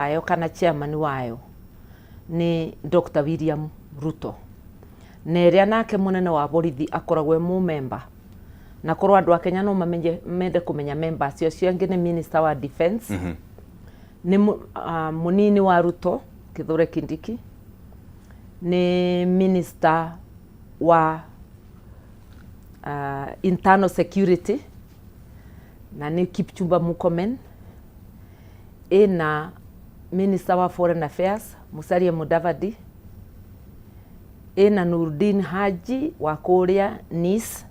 Wayo kana chairman wayo nĩ Dr. William Ruto, na ĩrĩa nake mũnene wa borithi akoragwo e mũmemba, na korwo andũ a Kenya no mamenye, mende kũmenya memba acio, acio angĩ nĩ minister wa defense, nĩ mũnini wa Ruto Kithure Kindiki, nĩ minister wa internal security na nĩ Kipchumba Murkomen, ĩna minister wa foreign affairs Musalia Mudavadi, ĩna Nurdin Haji wa kũrĩa Nice,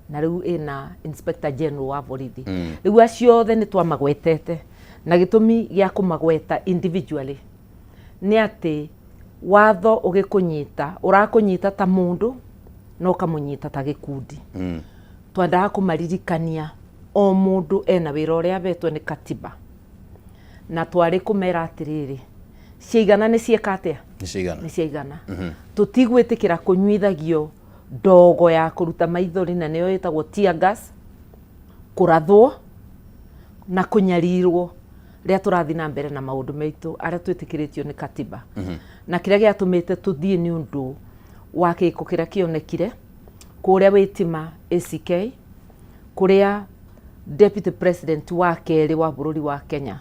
na rĩu ĩna inspector general wa borithi. Rĩu acio othe nĩ twamagwetete, na gĩtũmi gĩa kũmagweta individually nĩ atĩ watho ũgĩkũnyita ũrakũnyita ta mũndũ na ũkamũnyita ta gĩkundi. Twendaga kũmaririkania o mũndũ ena wĩra ũrĩa ahetwo nĩ katiba, na twarĩ kũmera atĩrĩrĩ, ciaigana nĩ cieka atĩa? Nĩ ciigana. Nĩ ciaigana. Tũtigwĩtĩkĩra kũnyuithagio ndogo ya kũruta maithori, na nĩyo ĩtagwo tear gas, kũrathwo na kũnyarirwo rĩrĩa tũrathiĩ na mbere na maũndũ maitũ arĩa twĩtĩkĩrĩtio nĩ katiba. Na kĩrĩa gĩatũmĩte tũthiĩ nĩ ũndũ wa gĩko kĩrĩa kĩonekire kũrĩa Witima ACK, kũrĩa deputy president wa kerĩ wa bũrũri wa Kenya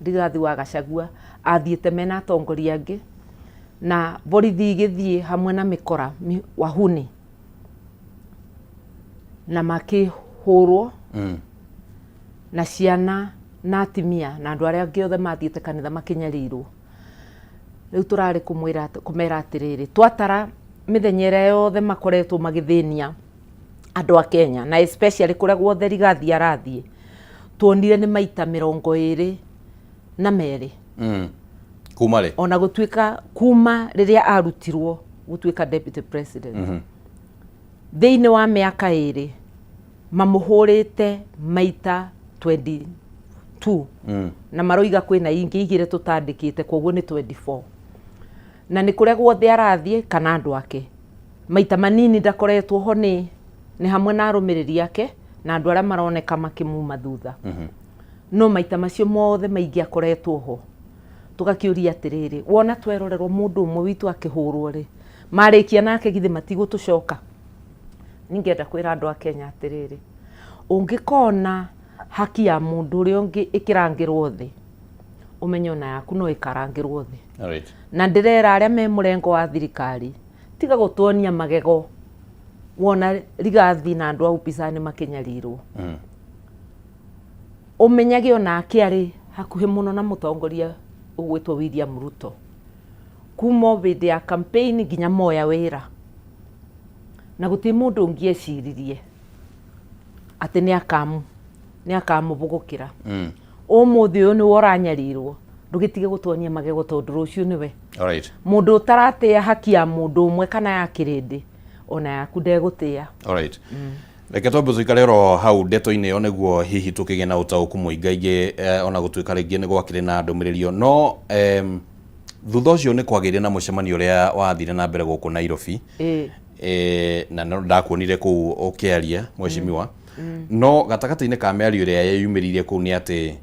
Rigathi wa Gachagua athiĩte mena atongoria angĩ, na borithi igĩthiĩ hamwe na mĩkora wahuni na makĩhũrwo na ciana na atimia na andũ arĩa angĩ othe mathiĩte kanitha makĩnyarirwo. Rĩu tũrarĩ kũmwĩra kũmera atĩrĩrĩ, twatara mĩthenya ĩrĩa yothe makoretwo magĩthĩnia andũ a Kenya, na especially kũrĩa guothe Rigathi arathiĩ, tuonire nĩ maita 22. Kuma rĩ? Ona gũtuĩka kuma rĩrĩa arutirwo gũtuĩka deputy president, thĩinĩ wa mĩaka 2 mamũhũrĩte maita 22, na maroiga kwĩna ingĩ 2 tũtandĩkĩte, koguo nĩ 24. Na nĩ kũrĩa guothe arathiĩ kana andũ ake, maita manini ndakoretwo ho nĩ hamwe na arũmĩrĩri ake na andũ arĩa maroneka makĩmuma thutha, no maita macio mothe maingĩ akoretwo ho. Tũgakĩũria atĩrĩrĩ, wona twerorerwo mũndũ ũmwe witũ akĩhũrwo rĩ, marĩkia nake githĩ matigũtũcoka? Ningĩenda kwĩra andũ a Kenya atĩrĩrĩ, ũngĩkona haki ya mũndũ ũrĩa ũngĩ ĩkĩrangĩrwo thĩ, ũmenye ona yaku no ĩkarangĩrwo thĩ. Na ndĩrera arĩa me mũrengo wa thirikari, tiga gũtuonia magego wona Rigathi na andũ a upinzani makĩnyarirwo. Ũmenyage onake arĩ hakuhĩ mũno na mũtongoria ũgwĩtwo William Ruto kuma o hĩndĩ ya campaign nginya moya wĩra, na gũtirĩ mũndũ ũngĩ eciririe atĩ nĩ akamũbũgũkĩra. Ũmũthĩ ũyũ nĩwe ũranyarirwo, ndũgĩtige gũtuonia magego tondũ rũciũ nĩwe. Mũndũ ũtaratĩa haki ya mũndũ ũmwe kana ya kĩrĩndĩ, ona yaku ndegũtĩa. Alright. Reke twambe tũikare oro hau ndeto-inĩ ĩyo nĩguo hihi tũkĩgĩe na ũtaũku mũingaingĩ, ona gũtuĩka rĩngĩ nĩ gwakĩrĩ na ndũmĩrĩri ĩyo, no thutha ũcio nĩ kwagĩire na mũcemanio ũrĩa wathire na mbere gũkũ Nairobi. Na no ndakuonire kũu ũkĩaria, mheshimiwa, no gatagatĩ-inĩ ka mĩario ĩrĩa yeyumĩririe kũu nĩ atĩ,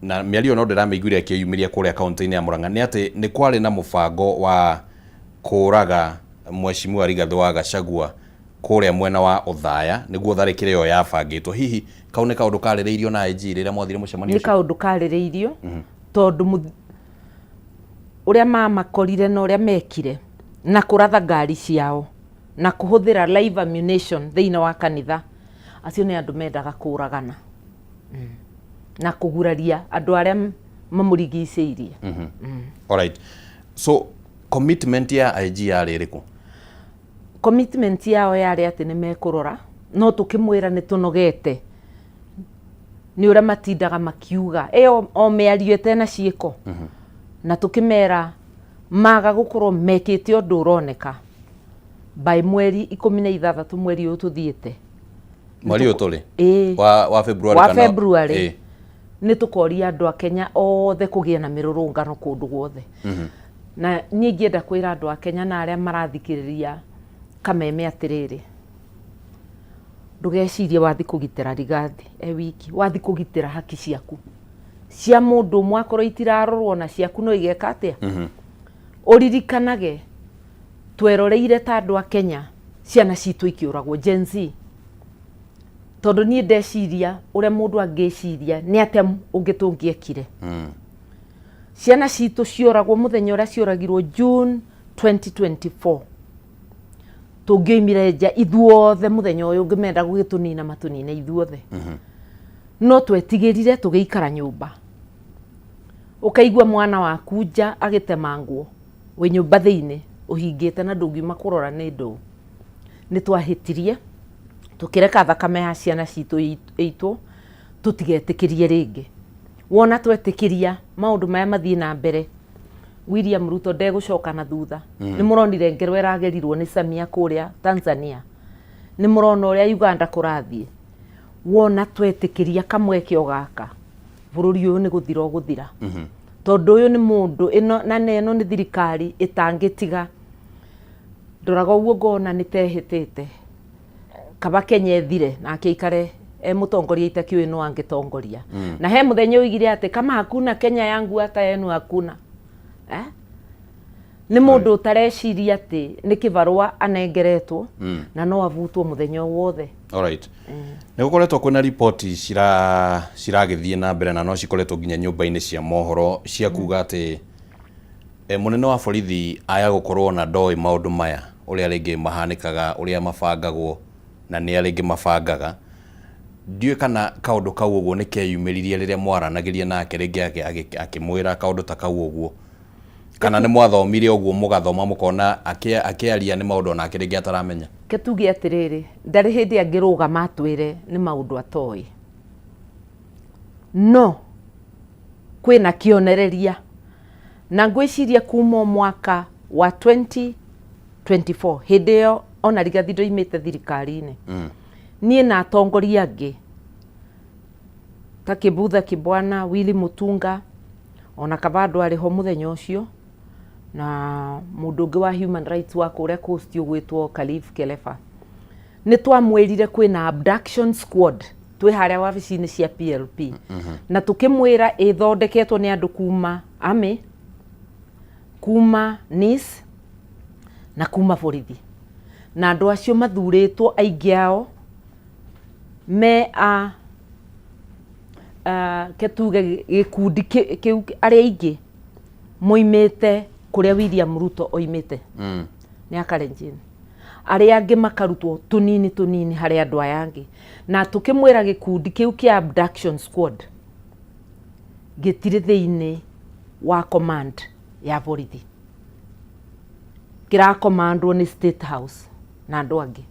na mĩario ĩyo no ndĩramĩiguire ĩkĩyumĩria kũrĩa kaũntĩ-inĩ ya Murang'a, nĩ atĩ nĩ kwarĩ na mũbango wa kũraga mheshimiwa Rigathĩ wa Gachagua kũrĩa mwena wa Othaya nĩguo tharĩkĩro ĩyo yabangĩtwo. Hihi kau nĩ kaũndũ karĩrĩirio na IG rĩrĩa mwathire mũcemanio Nĩ ũcio? kaũndũ karĩrĩirio, tondũ ũrĩa mamakorire na ũrĩa mekire na kũratha ngari ciao na kũhũthĩra live ammunition thĩinĩ wa kanitha, acio nĩ andũ mendaga kũragana na kũguraria andũ arĩa mamũrigicĩirie. Alright. So commitment ya IG yarĩ ĩrĩkũ? Commitment yao yarĩ atĩ nĩ mekũrora, no tũkĩmwĩra nĩ tũnogete nĩ ũrĩa matindaga makiuga ĩyo o mĩario ĩtena ciĩko, na tũkĩmera maga gũkorwo mekĩte ũndũ ũroneka by mweri 16 mweri ũyũ tũthiĩte. Mweri ũyũ tũrĩ? Ĩĩ. Wa February? Wa Kana February. Nĩ tũkoria andũ a Kenya othe kũgĩe na mĩrũrũngano kũndũ guothe. Na niĩ ingĩenda kwĩra andũ a Kenya na arĩa marathikĩrĩria kameme atĩrĩrĩ, ndũgecirie wathi kũgitĩra Rigathi e wiki, wathi kũgitĩra haki ciaku. Cia mũndũ ũmwe akorwo itirarorwo na ciaku no igeka atĩa? Ũririkanage tweroreire ta andũ a Kenya ciana citũ ikĩũragwo, Gen Z. Tondũ niĩ ndeciria ũrĩa mũndũ angĩciria nĩ atĩa ũngĩ tũngĩekire. Ciana citũ cioragwo mũthenya ũrĩa cioragirwo June 2024. Tũngĩoimire nja ithuothe mũthenya ũyũ ũngĩ menda gũgĩtũnina matũnine ithuothe. No twetigĩrire tũgĩikara nyũmba. Ũkaigua mwana waku nja agĩtemangwo wĩ nyũmba thĩinĩ ũhingĩte na ndũngiuma kũrora nĩ ndũũ. Nĩ twahĩtirie tũkĩreka thakame ya ciana citũ ĩitwo, tũtigetĩkĩrie rĩngĩ. Wona twetĩkĩria maũndũ maya mathiĩ na mbere, William Ruto ndegũcoka na thutha. Nĩ mũronire ngero ĩragerirwo nĩ Samia kũrĩa Tanzania. Nĩ mũrona ũrĩa Uganda kũrathiĩ. Wona twetĩkĩria kamweke o gaka, bũrũri ũyũ nĩ gũthira ũgũthira. Tondũ ũyũ nĩ mũndũ, ĩno na ĩno nĩ thirikari ĩtangĩtiga. Ndoraga ũguo ngona nĩ tehĩtĩte. Kaba Kenya ĩthire nake aikare e mũtongoria itakĩũĩ no angĩtongoria. Na he mũthenya oigire atĩ kama hakuna Kenya yangu hata yenu hakuna. Eh? Nĩ mũndũ ũtareciria atĩ nĩ kĩbarũa anengeretwo na no avutwo mũthenya o wothe. Alright. Nĩ gũkoretwo kwĩna riboti ciragĩthiĩ na mbere na no cikoretwo nginya nyũmba-inĩ cia mohoro cia kuga atĩ mũnene wa borithi aya gũkorwo na ndoĩ maũndũ maya ũrĩa rĩngĩ mahanĩkaga, ũrĩa mabangagwo na nĩa rĩngĩ mabangaga. Ndiũĩ kana kaũndũ kau ũguo nĩ keyumĩririe rĩrĩa mwaranagĩria nake rĩngĩ akĩmwĩra kaũndũ ta kau ũguo, kana nĩ mwathomire ũguo mũgathoma mũkona akĩaria nĩ maũndũ onake rĩngĩ ataramenya. Ke tuge atĩrĩrĩ, ndarĩ hĩndĩ angĩrũgama atwĩre nĩ maũndũ atoĩ. No kwĩna kĩonereria na ngwĩciria kuma o mwaka wa 2024 hĩndĩ ĩyo ona Rigathi ndoimĩte thirikari-inĩ. Niĩ na atongoria angĩ ta Kĩbutha Kĩbwana, Willy Mutunga, ona Kabando arĩ ho mũthenya ũcio, na mũndũ ũngĩ wa human rights wa kũrĩa Coast ũgwĩtwo Khalif Kelefa. Nĩ twamwĩrire kwĩna abduction squad twĩ harĩa wabici-inĩ cia PLP. Na tũkĩmwĩra ĩthondeketwo nĩ andũ kuma army, kuma NIS na kuma borithi. Na andũ acio mathurĩtwo aingĩ ao me a ke tuge gĩkundi kĩu arĩa aingĩ moimĩte kũrĩa William Ruto oimĩte. Nĩ a Kalenjin. Arĩa angĩ makarutwo tũnini tũnini harĩ andũ aya angĩ. Na tũkĩmwĩra gĩkundi kĩu kĩa abduction squad gĩtirĩ thĩinĩ wa command ya borithi. Kĩrakomandwo nĩ State House na andũ angĩ.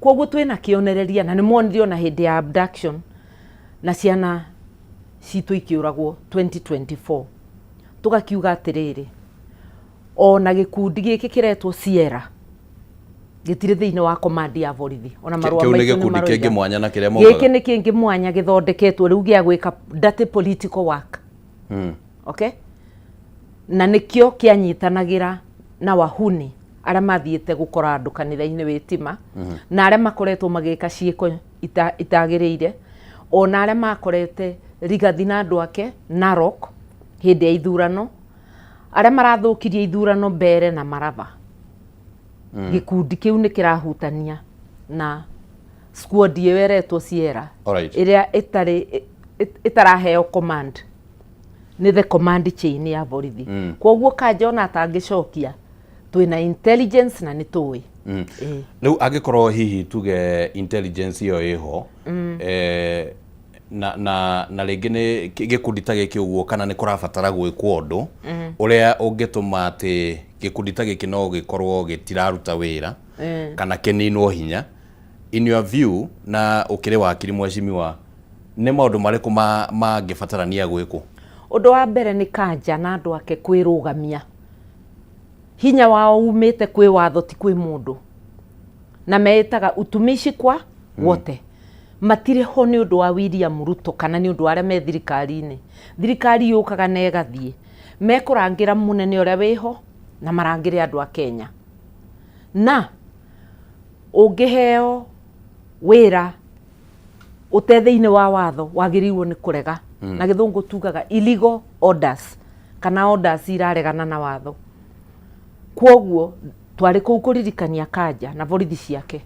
Koguo twĩna kĩonereria na nĩ mwonire ona hĩndĩ ya abduction na ciana citũ ikĩũragwo 2024. Tũgakiuga atĩrĩrĩ, ona gĩkundi gĩkĩ kĩretwo Sierra gĩtirĩ thĩinĩ wa command ya borithi. Ona marũa Kĩu nĩ maitũ nĩ gĩkundi maroiga. kĩngĩ mwanya na kĩrĩa maugaga. Gĩkĩ nĩ kĩngĩ mwanya gĩthondeketwo rĩu gĩa gwĩka dirty political work. Okay? Na nĩkĩo kĩanyitanagĩra na wahuni arĩa mathiĩte gũkora andũ kanitha-inĩ wĩtima, na arĩa makoretwo magĩka ciĩko itagĩrĩire, ona arĩa makorete Rigathi na andũ ake Narok hĩndĩ ya ithurano, arĩa marathũkirie ithurano mbere na Maraba. Gĩkundi kĩu nĩ kĩrahutania na squad ĩyo ĩretwo Sierra, ĩrĩa ĩtaraheo command nĩ the command chain ya borithi. Koguo Kanja ona atangĩcokia, twĩna intelligence na nĩ tũĩ. Rĩu angĩkorwo hihi tuge intelligence ĩyo ĩho, na rĩngĩ nĩ gĩkundi ta gĩkĩ ũguo, kana nĩ kũrabatara gwĩkwo ũndũ ũrĩa ũngĩtũma atĩ gĩkundi ta gĩkĩ no gĩkorwo gĩtiraruta wĩra kana kĩninwo hinya, in your view, na ũkĩrĩ wakiri mheshimiwa, nĩ maũndũ marĩkũ mangĩbatarania gwĩkwo? Ũndũ wa mbere nĩ Kanja na andũ ake kwĩrũgamia. Hinya wao umĩte kwĩ watho ti kwĩ mũndũ. Na meĩtaga utumishi kwa wote. Matirĩ ho nĩ ũndũ wa William Ruto kana nĩ ũndũ wa arĩa me thirikari-inĩ. Thirikari yũkaga na ĩgathiĩ. Mekũrangĩra mũnene ũrĩa wĩho na marangĩre andũ a Kenya. Na ũngĩheo wĩra ũte thĩinĩ wa watho wagĩrĩirwo nĩ kũrega. Na gĩthũngũ tugaga illegal orders kana orders iraregana na watho. Kwoguo twarĩ kũu kũririkania Kanja na borithi ciake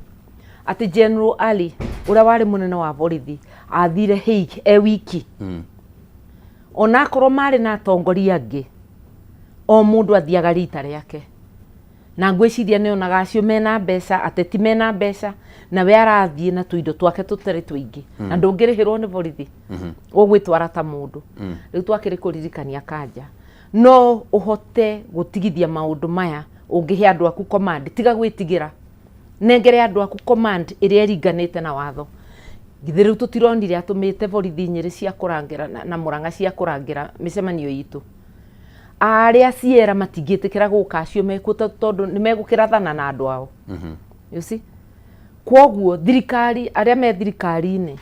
atĩ General Ali ũrĩa warĩ mũnene wa borithi athire Hague e wiki. Onakorwo marĩ na atongoria angĩ, o mũndũ athiaga rita rĩake, na ngwĩciria nĩ onaga acio mena mbeca, ateti mena mbeca, nawe arathiĩ na tũindo twake tũtarĩ tũingĩ na ndũngĩrĩhĩrwo nĩ borithi, ũgwĩtwara ta mũndũ. Rĩu twakĩrĩ kũririkania Kanja no ũhote gũtigithia maũndũ maya ũngĩhe andũ aku command. Tiga gwĩtigĩra, nengere andũ aku command ĩrĩa ĩringanĩte na watho. Githĩ rĩu tũtironire atũmĩte borithi Nyĩrĩ cia kũrangĩra na Mũrang'a cia kũrangĩra mĩcemanio itũ? Arĩa ciera matingĩtĩkĩra gũka, acio mekuo tondũ nĩ megũkĩrathana na andũ ao, you see? Kwoguo thirikari, arĩa me thirikari-inĩ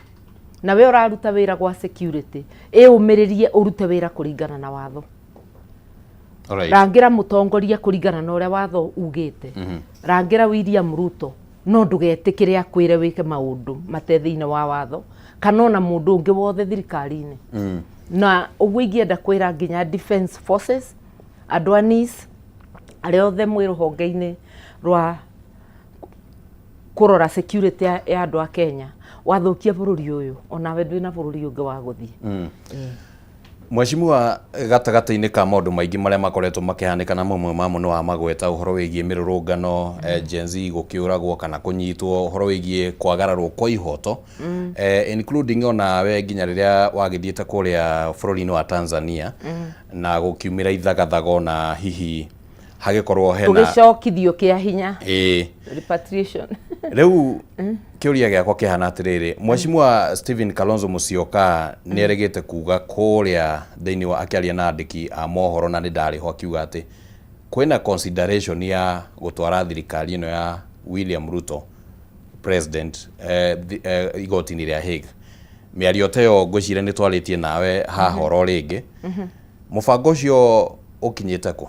na we ũraruta wĩra gwa security, ĩũmĩrĩrie ũrute wĩra kũringana na watho. Rangĩra mũtongoria kũringana na ũrĩa watho ugĩte. Rangĩra William Ruto, no ndũgetĩkĩre akwĩre wĩke maũndũ mate thĩinĩ wa watho kana ona mũndũ ũngĩ wothe thirikari-inĩ. Na ũguo ingĩenda kwĩra nginya defense forces, andũ a NIS, arĩa othe mwĩ rũhonge-inĩ rwa kũrora security ya andũ a Kenya, wathũkia bũrũri ũyũ, onawe ndwĩna bũrũri ũngĩ wa gũthiĩ. Mheshimiwa, gatagatĩ-inĩ ka maũndũ maingĩ marĩa makoretwo makĩhanĩka, na mamwe mamo nĩ wamagweta, ũhoro wĩgiĩ mĩrũrũngano, Gen Z gũkĩũragwo kana kũnyitwo, ũhoro wĩgiĩ kwagararwo kwa ihoto, including onawe nginya rĩrĩa wagĩthiĩte kũrĩa bũrũri-inĩ wa Tanzania na gũkiumĩra ithagathago na hihi hagĩkorwo hena tũgĩcokithio kĩa hinya. Repatriation. Rĩu kĩũria gĩakwa kĩhana atĩrĩrĩ, Mheshimiwa Stephen Kalonzo Musyoka nĩ erĩgĩte kuga kũrĩa thĩinĩ wa akĩaria na andĩki a mohoro, na nĩ ndarĩ ho, akiuga atĩ kwĩna consideration ya gũtwara thirikari ĩno ya William Ruto president igoti-inĩ rĩa Hague. Mĩario ta ĩyo ngwĩciria nĩ twarĩtie nawe haha oro rĩngĩ. Mũbango ũcio ũkinyĩte kũ?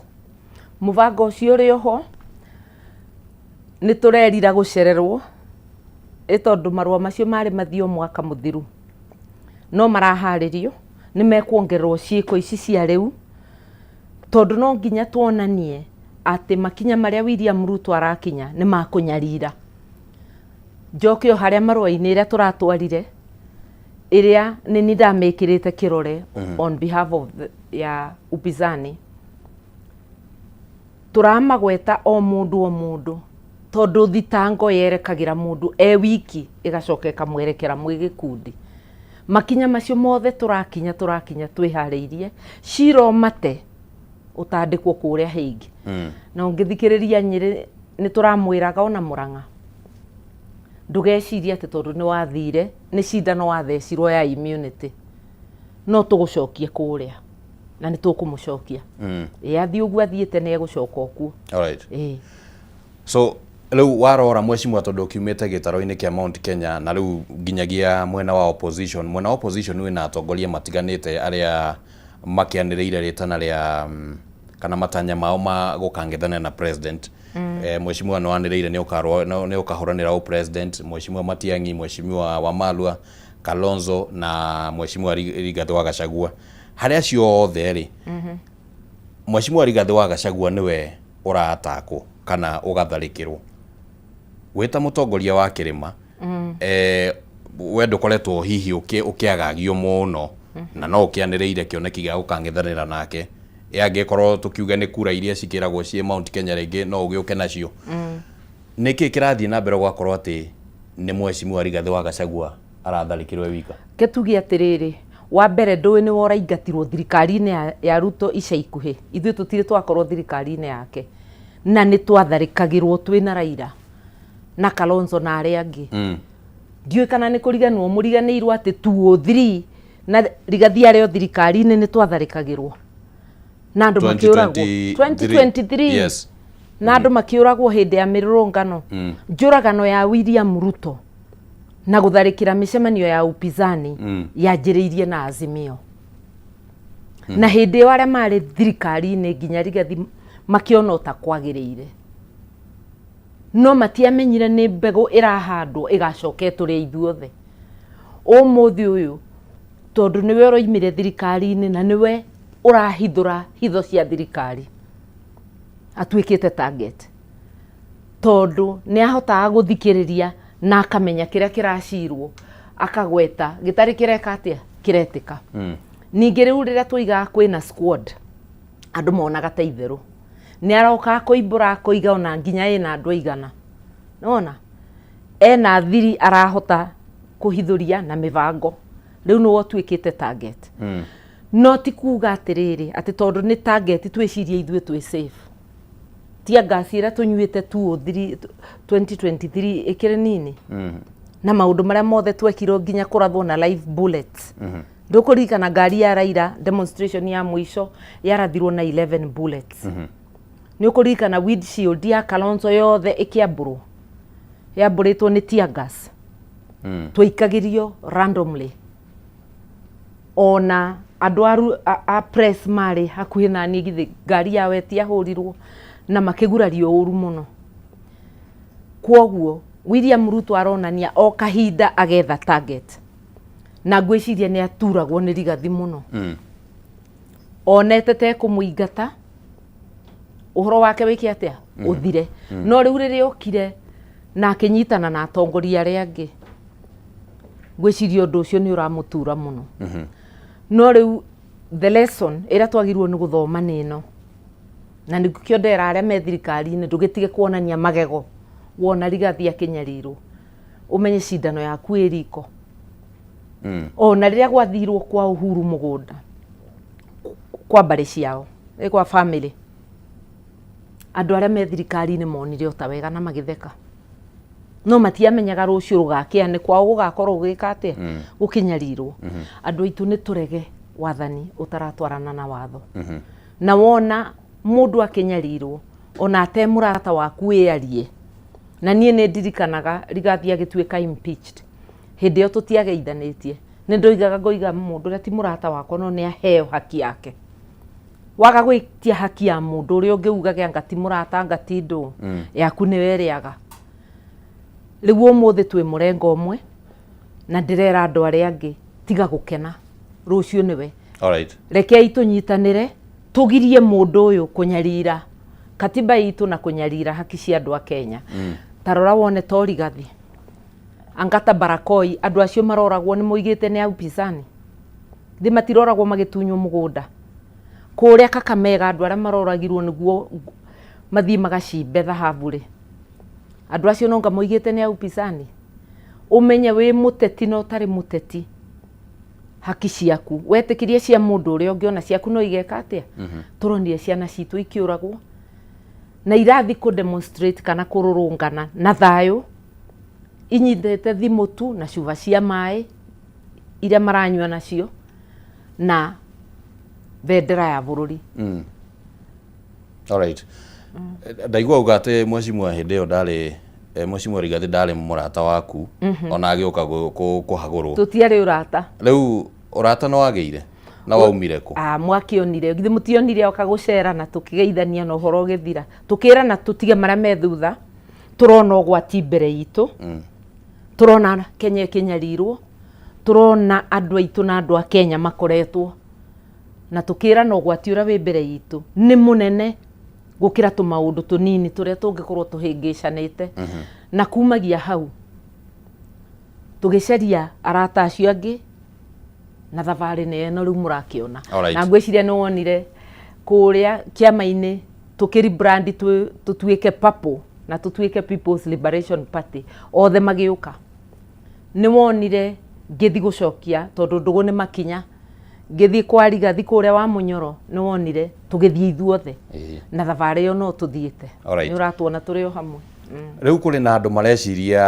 Mũbango ũcio ũrĩ oho. Nĩ tũrerira gũcererwo ĩ tondũ marũa macio marĩ mathio mwaka mũthiru, no maraharĩrio nĩ mekuongererwo ciĩko ici cia rĩu, tondũ no nginya tuonanie atĩ makinya marĩa William Ruto arakinya nĩ makũnyarira. Njoke o harĩa marũa-inĩ ĩrĩa tũratwarire, ĩrĩa nĩ ni ndamĩkĩrĩte kĩrore on behalf of ya upinzani, tũramagweta o mũndũ o mũndũ, tondũ thitango yerekagĩra mũndũ e wiki ĩgacoka ĩkamwerekera mwĩ gĩkundi. Makinya macio mothe tũrakinya, tũrakinya twĩharĩirie cira ũmate ũtandĩkwo kũrĩa Hague. Na ũngĩthikĩrĩria Nyĩrĩ, nĩ tũramwĩraga ona Mũrang'a, ndũgecirie atĩ tondũ nĩ wathire nĩ cindano wathecirwo ya immunity no tũgũcokie kũrĩa, na nĩ tũkũmũcokia. Ĩ athiĩ ũguo athiĩte, nĩ egũcoka okuo. Ĩĩ. So rĩu warora, mheshimiwa, tondũ ũkiumĩte gĩtaro-inĩ kĩa Mount Kenya na rĩu nginyagia mwena wa opposition, mwena wa opposition wĩna atongoria matiganĩte arĩa makĩanĩrĩire rĩtana rĩa kana matanya mao ma gũkang'ethanĩra na president. Mheshimiwa nĩ wanĩrĩire nĩ ũkahũranĩra ũ president, Mheshimiwa Matiang'i, Mheshimiwa Wamalwa, Kalonzo na Mheshimiwa Rigathĩ wa Gachagua. Harĩ acio othe rĩ, Mheshimiwa Rigathĩ wa Gachagua nĩwe ũratakwo kana ũgatharĩkĩrwo. Wĩ ta mũtongoria wa kĩrĩma, we ndũkoretwo hihi ũkĩagagio mũno na no ũkĩanĩrĩire kĩoneki gĩa gũkang'ethanĩra nake, ĩ angĩkorwo tũkiuge nĩ kura iria cikĩragwo ciĩ Mount Kenya rĩngĩ no ũgĩũke nacio, nĩkĩ kĩrathiĩ na mbere gũgakorwo atĩ nĩ Mheshimiwa Rigathĩ wa Gachagua aratharĩkĩrwo e wika? Ke tuge atĩrĩrĩ, wa mbere ndũĩ nĩwe ũraingatirwo thirikari-inĩ ya Ruto ica ikuhĩ. Ithuĩ tũtirĩ twakorwo thirikari-inĩ yake na nĩ twatharĩkagĩrwo twĩna Raila na Kalonzo na arĩa angĩ. Ndiũĩ kana nĩ kũriganĩrwo mũriganĩirwo atĩ 203 na Rigathi arĩ o thirikari-inĩ nĩ twatharĩkagĩrwo na andũ makĩũragwo. 2023. Na andũ makĩũragwo hĩndĩ ya mĩrũrũngano. Njũragano ya William Ruto na gũtharĩkĩra mĩcemanio ya upinzani yanjĩrĩirie na Azimio, na hĩndĩ ĩyo arĩa marĩ thirikari-inĩ nginya Rigathi makĩona ũta kwagĩrĩire, no matiamenyire nĩ mbegũ ĩrahandwo ĩgacoka ĩtũrĩe ithuothe. Ũmũthĩ ũyũ. Tondũ nĩwe ũroimire thirikari-inĩ na nĩwe ũrahithũra hitho cia thirikari, atuĩkĩte target. Tondũ nĩ ahotaga gũthikĩrĩria na akamenya kĩrĩa kĩracirwo, akagweta gĩtarĩ kĩreka atĩa, kĩretĩka. Ningĩ rĩu rĩrĩa tũigaga kwĩna squad, andũ monaga ta itherũ. Nĩ aroka akoimbũra akoiga ona nginya ĩna andũ aigana. Nĩwona? Ena thiri arahota kũhithũria na mĩbango. Rĩu nĩwe ũtuĩkĩte target. No ti kuga atĩrĩrĩ, atĩ tondũ nĩ target twĩcirie ithuĩ twĩ safe. Tear gas ĩrĩa tũnyuĩte 203 2023 ĩkĩrĩ nini. Na maũndũ marĩa mothe twekirwo nginya kũrathwo na live bullets. Ndũkũririkana ngari ya Raila demonstration ya mũico yarathirwo na 11 bullets. Nĩ ũkũririkana windshield ya Kalonzo yothe ĩkĩambũrwo, yambũrĩtwo nĩ tear gas. Twaikagĩrio randomly. Ona andũ a press marĩ hakuhĩ na niĩ, githĩ ngari yao ĩtiahũrirwo na makĩgurario ũru mũno. Kwoguo William Ruto aronania o kahinda agetha target, na ngwĩciria nĩ aturagwo nĩ Rigathi mũno. Onete te kũmũingata ũhoro wake wĩke atĩa, ũthire. No rĩu rĩrĩa okire na akĩnyitana na atongoria arĩa angĩ, ngwĩciria ũndũ ũcio nĩ ũramũtura mũno. No rĩu the lesson ĩrĩa twagĩrĩirwo nĩ gũthoma nĩ ĩno, na nĩkĩo ndera arĩa me thirikari-inĩ, ndũgĩtige kuonania magego wona Rigathi akĩnyarirwo, ũmenye cindano yaku ĩ riko. Ona rĩrĩa gwathirwo kwa Uhuru mũgũnda, kwa mbarĩ ciao, kwa family, andũ arĩa me thirikari-inĩ monire o ta wega na magĩtheka, no matiamenyaga rũciũ rũgakĩa nĩ kwao gũgakorwo gũgĩka atĩa, gũkĩnyarirwo. Andũ aitũ, nĩ tũrege wathani ũtaratwarana na watho. Na wona mũndũ akĩnyarirwo, ona ate mũrata waku, wĩarie. Na niĩ nĩ ndirikanaga Rigathi agĩtuĩka impeached, hĩndĩ ĩyo tũtiageithanĩtie, nĩ ndoigaga, ngoiga mũndũ ũrĩa ti mũrata wakwa no nĩ aheo haki yake. Waga gwĩtia haki ya mũndũ ũrĩa ũngĩ, ugage anga ti mũrata, anga ti ndũ yaku, nĩwe ĩrĩaga. Rĩu ũmũthĩ twĩ mũrengo ũmwe, na ndĩrera andũ arĩa angĩ, tiga gũkena, rũciũ nĩwe. Rekei tũnyitanĩre, tũgirie mũndũ ũyũ kũnyarira katiba itũ na kũnyarira haki cia andũ a Kenya. Ta rora wone to Rigathi, angata Barakoi, andũ acio maroragwo nĩ moigĩte nĩ a upinzani, thĩ matiroragwo magĩtunywo mũgũnda kũrĩa Kakamega. Andũ arĩa maroragirwo nĩguo mathiĩ magacimbe thahabu rĩ, andũ acio nonga moigĩte nĩ a upinzani. Ũmenye wĩ mũteti na ũtarĩ mũteti, haki ciaku wetĩkĩria cia mũndũ ũrĩa ũngĩ, ona ciaku no igeka atĩa. Tũronire ciana citũ ikĩũragwo na irathi kũ demonstrate kana kũrũrũngana na thayũ, inyitĩte thimũ tu na cuba cia maĩ iria maranyua nacio na bendera ya bũrũri. Alright. Ndaigua uga atĩ mheshimiwa hĩndĩ ĩyo ndarĩ, mheshimiwa Rigathi ndarĩ mũrata waku ona agĩũka kũhagũrwo. Tũtiarĩ ũrata. Rĩu ũrata nĩ wagĩire na waumire kũ? Ah, mwakĩonire, githĩ mũtionire oka gũcera na tũkĩgeithania na ũhoro ũgĩthira, tũkĩrana tũtige marĩa me thutha. Tũrona ũgwati mbere itũ, tũrona Kenya ĩkĩnyarirwo, tũrona andũ aitũ na andũ a Kenya makoretwo, na tũkĩrana ũgwati ũrĩa wĩ mbere itũ nĩ mũnene gũkĩra tũmaũndũ tũnini tũrĩa tũngĩkorwo tũhĩngĩcanĩte. Na kumagia hau tũgĩcaria arata acio angĩ, na thabarĩ nĩ ĩno rĩu mũrakĩona. Na ngwĩciria nĩ wonire kũrĩa kĩama-inĩ tũkĩri brand tũtuĩke purple na tũtuĩke People's Liberation Party, othe magĩũka. Nĩ wonire ngĩthi gũcokia, tondũ ndũgũ nĩ makinya, ngĩthiĩ kwa Rigathi kũrĩa wa Mũnyoro, nĩ wonire tũgĩthiĩ ithuothe. Na thabarĩ ĩyo no tũthiĩte. Nĩ ũratuona tũrĩ o hamwe. Rĩu kũrĩ na andũ mareciria,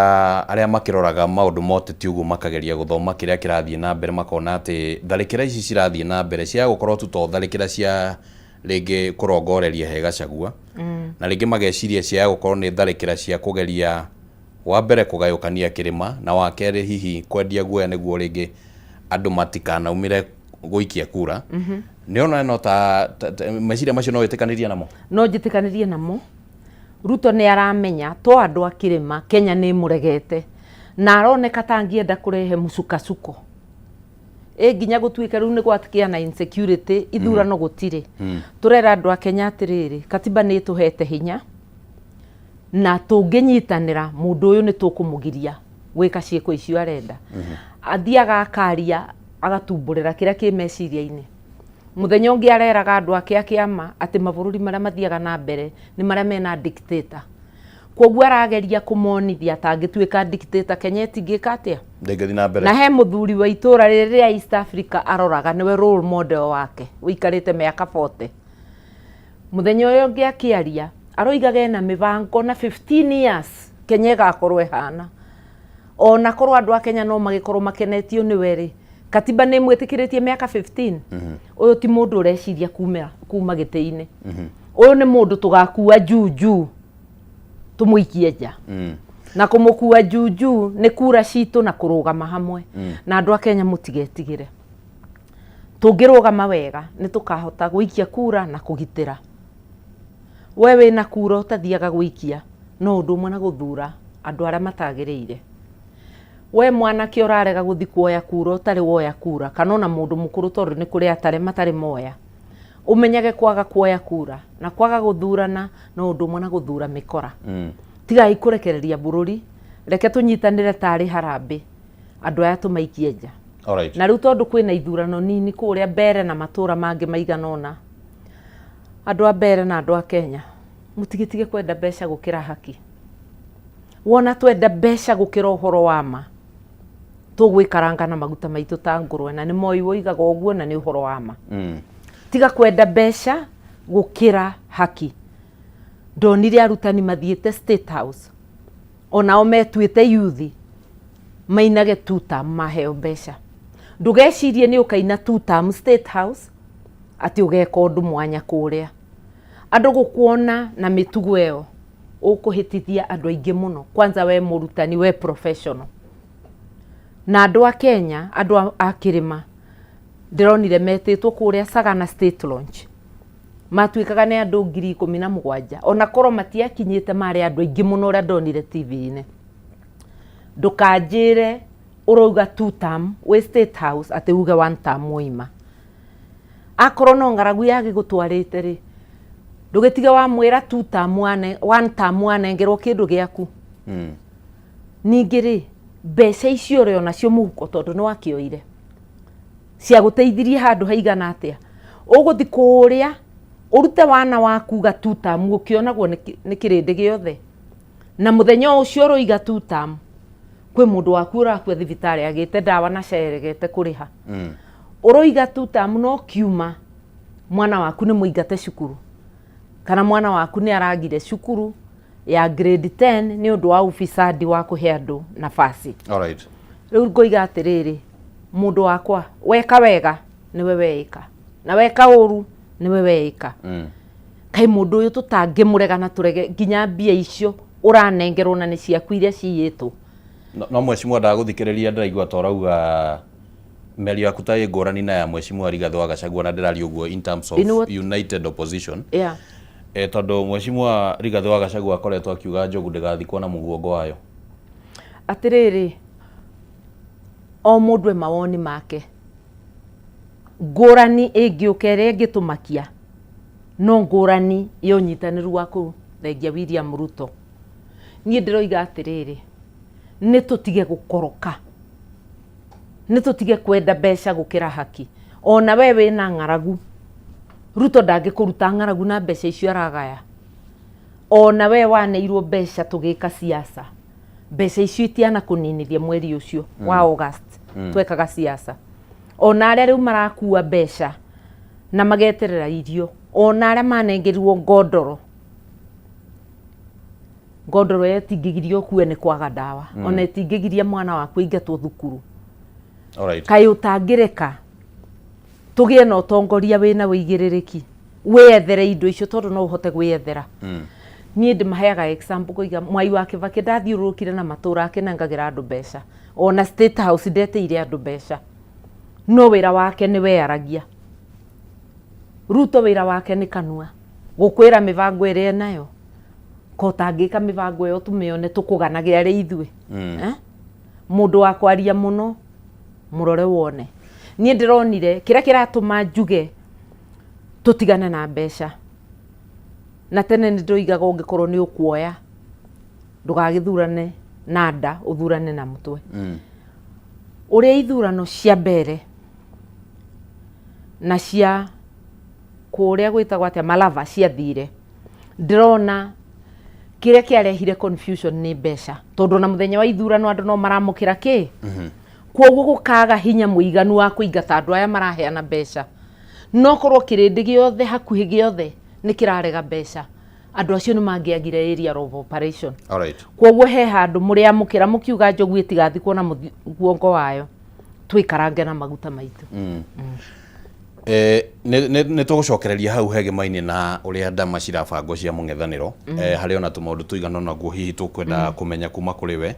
arĩa makĩroraga maũndũ ma ũteti ũguo, makageria gũthoma kĩrĩa kĩrathiĩ na mbere, makona atĩ tharĩkĩra ici cirathiĩ na mbere cia gũkorwo tu to tharĩkĩra cia rĩngĩ kũrongoreria he Gachagua, na rĩngĩ mageciria cia gũkorwo nĩ tharĩkĩra cia kũgeria wa mbere kũgayũkania kĩrĩma, na wa kerĩ hihi kwendia guoya nĩguo rĩngĩ andũ matikanaumĩre gũikia kura. Nĩ ona no ta meciria macio no wĩtĩkanĩrie namo? No njĩtĩkanĩrie namo. Ruto nĩ aramenya to andũ a kĩrĩma Kenya nĩ ĩmũregete, na aroneka ta angĩenda kũrehe mũcukasuko. Ĩ nginya gũtuĩke rĩu nĩ gwakĩa na insecurity, ithurano gũtirĩ. Tũrera andũ a Kenya atĩrĩrĩ, katiba nĩ ĩtũhete hinya na tũngĩnyitanĩra mũndũ ũyũ nĩ tũkũmũgiria gwĩka ciĩko icio arenda. Athiaga akaria agatumbũrĩra kĩrĩa kĩ meciria-inĩ. Mũthenya ũngĩ areraga andũ ake a kĩama atĩ mabũrũri marĩa mathiaga na mbere nĩ marĩa mena dictator. Koguo arageria kũmonithia atangĩtuĩka dictator Kenya ĩtingĩka atĩa? Ndĩngĩthiĩ na mbere. Na he mũthuri wa itũra rĩrĩ rĩa East Africa aroraga nĩwe role model wake ũikarĩte mĩaka 40. Mũthenya ũyũ ũngĩ akĩaria aroigaga ena mĩbango na 15 years Kenya ĩgakorwo ĩhana. Ona korwo andũ a Kenya no magĩkorwo makenetio nĩwe rĩ, katiba nĩ ĩmwĩtĩkĩrĩtie mĩaka 15. Ũyũ ti mũndũ ũreciria kuma gĩtĩ-inĩ. Ũyũ nĩ mũndũ tũgakua juu juu tũmũikie nja. Na kũmũkua juu juu nĩ kura citũ na kũrũgama hamwe. Na andũ a Kenya mũtigetigĩre. Tũngĩrũgama wega nĩ tũkahota gũikia kura na kũgitĩra. We wĩna kura ũtathiaga gũikia no ũndũ ũmwe na gũthura andũ arĩa matagĩrĩire. We mwanake ũrarega gũthiĩ kuoya kura ũtarĩ woya kura, kana ona mũndũ mũkũrũ tondũ nĩ kũrĩ atare matarĩ moya, ũmenyage kwaga kuoya kura na kwaga gũthurana no ũndũ ũmwe na gũthura mĩkora. Tigai kũrekereria bũrũri, reke tũnyitanĩre tarĩ harambĩ andũ aya tũmaikie nja. Alright. Na rĩu tondũ kwĩna ithurano nini kũrĩa Mbere na matũra mangĩ maigana ũna, andũ a Mbere na andũ a Kenya, mũtigĩtige kwenda mbeca gũkĩra haki. Wona twenda mbeca gũkĩra ũhoro wa ma, tũgwĩkaranga na maguta maitũ ta ngũrwe, na nĩ Moi woigaga ũguo na nĩ ũhoro wa ma. Tiga kwenda mbeca gũkĩra haki. Ndonire arutani mathiĩte State House, onao metuĩte yuthi, mainage two term maheo mbeca. Ndũgecirie nĩ ũkaina two term State House atĩ ũgeka ũndũ mwanya kũrĩa. Andũ gũkuona na mĩtugo ĩyo ũkũhĩtithia andũ aingĩ mũno. Kwanza we mũrutani, we professional. Na andũ a Kenya, andũ a kĩrĩma, ndĩronire metĩtwo kũrĩa Sagana State Launch. Matuĩkaga nĩ andũ 17,000. Ona korwo matiakinyĩte marĩ andũ aingĩ mũno ũrĩa ndonire TV-inĩ. Ndũkanjĩre ũrauga two term wĩ State House atĩ uge one term woima. Akorwo no ng'aragu yagĩgũtwarĩte rĩ, ndũgĩtige wamwĩra two term one term wanengerwo kĩndũ gĩaku. Ningĩ rĩ, mbeca icio ũrĩ onacio mũhuko tondũ nĩ wakĩoire, ciagũteithirie handũ haigana atĩa? Ũgũthiĩ kũrĩa ũrute wana waku ga two term ũkĩonagwo nĩ kĩrĩndĩ gĩothe. Na mũthenya ũcio ũroiga two term, kwĩ mũndũ waku ũrakua thibitarĩ agĩte ndawa na ceregete kũrĩha. Ũroiga two term no kiuma mwana waku nĩ mũingate cukuru, kana mwana waku nĩ aragire cukuru ya grade 10 nĩ ũndũ wa ufisadi wa kũhe andũ nafasi. Alright. Rĩu ngoiga atĩrĩrĩ, mũndũ wakwa, weka wega nĩwe weĩka, na weka ũru nĩwe weĩka. Kaĩ mũndũ ũyũ tũtangĩmũrega na tũrege nginya mbia icio ũranengerwo na nĩ ciaku iria ciyĩtwo. No mheshimiwa ndagũthikĩrĩria ndĩraigua ta ũrauga mĩario yaku ta ĩ ngũrani na ya mheshimiwa Rigathĩ wa Gachagua, na ndĩraria ũguo in terms of You know what? united opposition. Yeah. Tondũ mheshimiwa Rigathĩ wa Gachagua akoretwo akiuga njogu ndĩgathikwo na mũguongo wayo. Atĩrĩrĩ, o mũndũ e mawoni make. Ngũrani ĩngĩũka ĩrĩa ĩngĩtũmakia no ngũrani ya ũnyitanĩru wa kũthengia William Ruto. Niĩ ndĩroiga atĩrĩrĩ, nĩ tũtige gũkoroka, nĩ tũtige kwenda mbeca gũkĩra haki. Ona we wĩna ng'aragu, Ruto ndangĩkũruta ng'aragu na mbeca icio aragaya. Ona we waneirwo mbeca tũgĩka siasa, mbeca icio itiana kũninithia mweri ũcio wa August twekaga siasa. Ona arĩa rĩu marakua mbeca na mageterera irio, ona arĩa manengerirwo ngondoro, ngondoro ĩyo ĩtingĩgiria ũkue nĩ kwaga ndawa, ona ĩtingĩgiria mwana waku aingatwo thukuru. Alright. Kaĩ ũtangĩreka tũgĩe na ũtongoria wĩna wĩigĩrĩrĩki, wĩethere indo icio tondũ no ũhote gwĩethera. Niĩ ndĩmaheaga example ngoiga Mwai wa Kibaki ndathiũrũrũkire na matũra akĩnengagĩra andũ mbeca, ona State House ndetĩire andũ mbeca, no wĩra wake nĩ weyaragia. Ruto wĩra wake nĩ kanua, gũkwĩra mĩbango ĩrĩa enayo, ko ũtangĩka mĩbango ĩyo tũmĩone tũkũganage arĩ ithuĩ. Eh? Mũndũ wa kwaria mũno mũrore wone. Niĩ ndĩronire kĩrĩa kĩratũma njuge tũtigane na mbeca, na tene nĩ ndoigaga ũngĩkorwo nĩ ũkuoya ndũgagĩthurane na nda, ũthurane na mũtwe. Ũrĩa ithurano cia mbere na cia kũrĩa gwĩtagwo atĩa Malava ciathire, ndĩrona kĩrĩa kĩarehire confusion nĩ mbeca, tondũ ona mũthenya wa ithurano andũ no maramũkĩra kĩ, kwoguo gũkaga hinya mũiganu wa kũingata andũ aya maraheana mbeca. No korwo kĩrĩndĩ gĩothe hakuhĩ gĩothe nĩ kĩrarega mbeca, andũ acio nĩ mangĩagire area of operation. Kwoguo he handũ mũrĩamũkĩra mũkiuga njogu ĩtigathikwo na mugongo wayo, twĩkarange na maguta maitũ. Nĩ tũgũcokereria hau hegemainĩ na ũrĩa ndama cirabangwo cia mũng'ethanĩro. Harĩ ona tũmaũndũ tũigana ũna guo hihi tũkwenda kũmenya kuma kũrĩ we,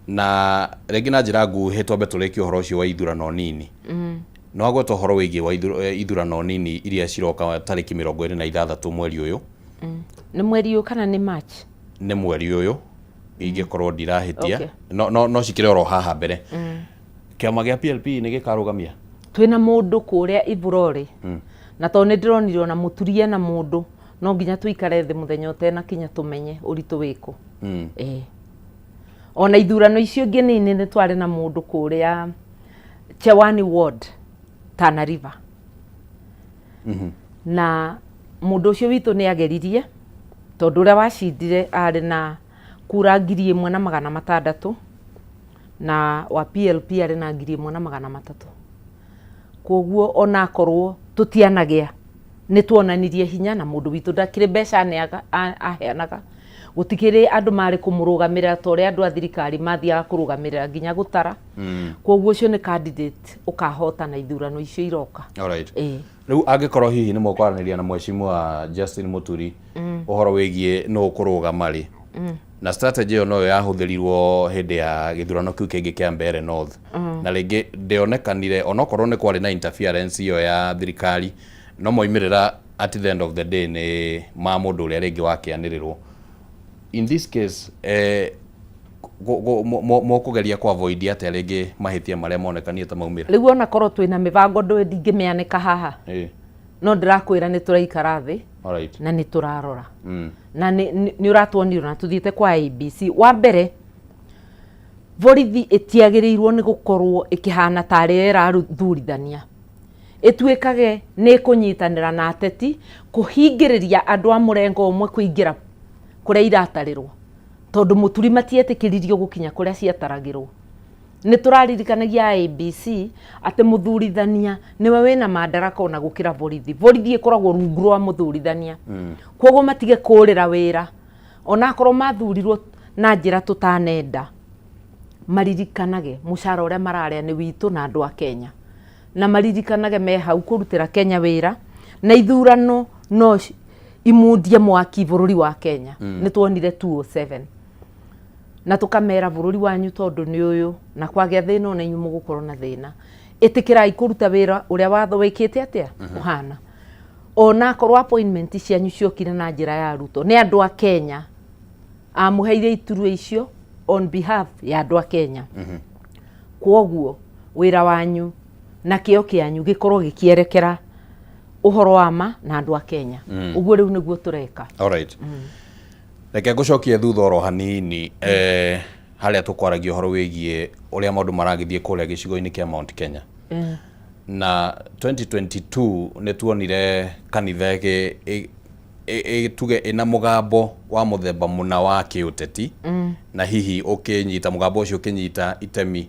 na rĩngĩ na njĩra nguhĩ twambe tũrĩkie ũhoro ũcio wa ithurano nini. Nĩ wagweta ũhoro wĩgiĩ wa ithurano nini iria ciroka tarĩki 26 mweri ũyũ. Nĩ mweri ũyũ kana nĩ March? Nĩ mweri ũyũ ingĩkorwo ndirahĩtia. No cikĩrĩ oro haha mbere. Kĩama gĩa PLP nĩ gĩkarũgamia? Twĩna mũndũ kũrĩa Iburori, na tondũ nĩ ndĩronire ona mũturie na mũndũ, no nginya tũikare thĩ mũthenya ũtenakinya tũmenye ũritũ wĩkũ. Ona ithurano icio ingĩ nini nĩ twarĩ na mũndũ kũrĩa Chewani Ward, Tana River, na mũndũ ũcio witũ nĩ ageririe, tondũ ũrĩa wacindire arĩ na kura 1600 na wa PLP arĩ na 1300. Koguo onakorwo tũtianagĩa, nĩ tuonanirie hinya, na mũndũ witũ ndakĩrĩ mbeca aheanaga, gũtikĩrĩ andũ marĩ kũmũrũgamĩrĩra ta ũrĩa andũ a thirikari mathiaga kũrũgamĩrĩra nginya gũtara. Koguo ũcio nĩ candidate ũkahotana ithurano icio iroka. Rĩu angĩkorwo hihi nĩ mũkwaranĩria na mheshimiwa Justin Muturi ũhoro wĩgiĩ nũ ũkũrũgama rĩ, na strategy ĩyo noyo yahũthĩrirwo hĩndĩ ya gĩthurano kĩu kĩngĩ kĩa Mbeere North, na rĩngĩ ndĩonekanire onokorwo nĩ kwarĩ na interference ĩyo ya thirikari, no moimĩrĩra at the end of the day nĩ ma mũndũ ũrĩa rĩngĩ wakĩanĩrĩrwo. In this case, mũkũgeria kũ avoid atĩa rĩngĩ mahĩtia marĩa monekanire ta maumĩra? Rĩu onakorwo twĩna mĩbango ndũĩ ndingĩmĩanĩka haha, no ndĩrakwĩra nĩ tũraikara thĩ na nĩ tũrarora, na nĩ ũratuonire na tũthiĩte kwa ABC. Wa mbere, borithi ĩtiagĩrĩirwo nĩ gũkorwo ĩkĩhana tarĩ ĩrathurithania, ĩtuĩkage nĩ ĩkũnyitanĩra na ateti kũhingĩrĩria andũ a mũrengo ũmwe kũingĩra kũrĩa iratarĩrwo, tondũ mũturi matietĩkĩririo gũkinya kũrĩa ciataragĩrwo. Nĩ tũraririkanagia IEBC atĩ mũthurithania nĩwe wĩna madaraka ona gũkĩra borithi. Borithi ĩkoragwo rungu rwa mũthurithania, koguo matige kũrĩra wĩra onakorwo mathurirwo na njĩra tũtanenda. Maririkanage mũcara ũrĩa mararĩa nĩ witũ na andũ a Kenya, na maririkanage me hau kũrutĩra Kenya wĩra, na ithurano no imundie mwaki bũrũri wa Kenya. Nĩ tuonire 207 na tũkamera bũrũri wanyu tondũ nĩ ũyũ, na kwagĩa thĩna ona inyuĩ mũgũkorwo na thĩna. Ĩtĩkĩrai kũruta wĩra ũrĩa watho wĩkĩte atĩa ũhana, ona akorwo appointment cianyu ciokire na njĩra ya Ruto, nĩ andũ a Kenya amũheire iturwa icio on behalf ya andũ a Kenya. Kwoguo wĩra wanyu na kĩo kĩanyu gĩkorwo gĩkĩerekera ũhoro wa ma na andũ a Kenya. Ũguo rĩu nĩguo tũreka. Alright. Reke ngũcokie thutha oro hanini, harĩa tũkwaragia ũhoro wĩgiĩ ũrĩa maũndũ maragĩthiĩ kũrĩa gĩcigo-inĩ kĩa Mount Kenya. Na 2022 nĩ tuonire kanitha tuge ĩna mũgambo wa mũthemba mũna wa kĩũteti, na hihi ũkĩnyita mũgambo ũcio ũkĩnyita itemi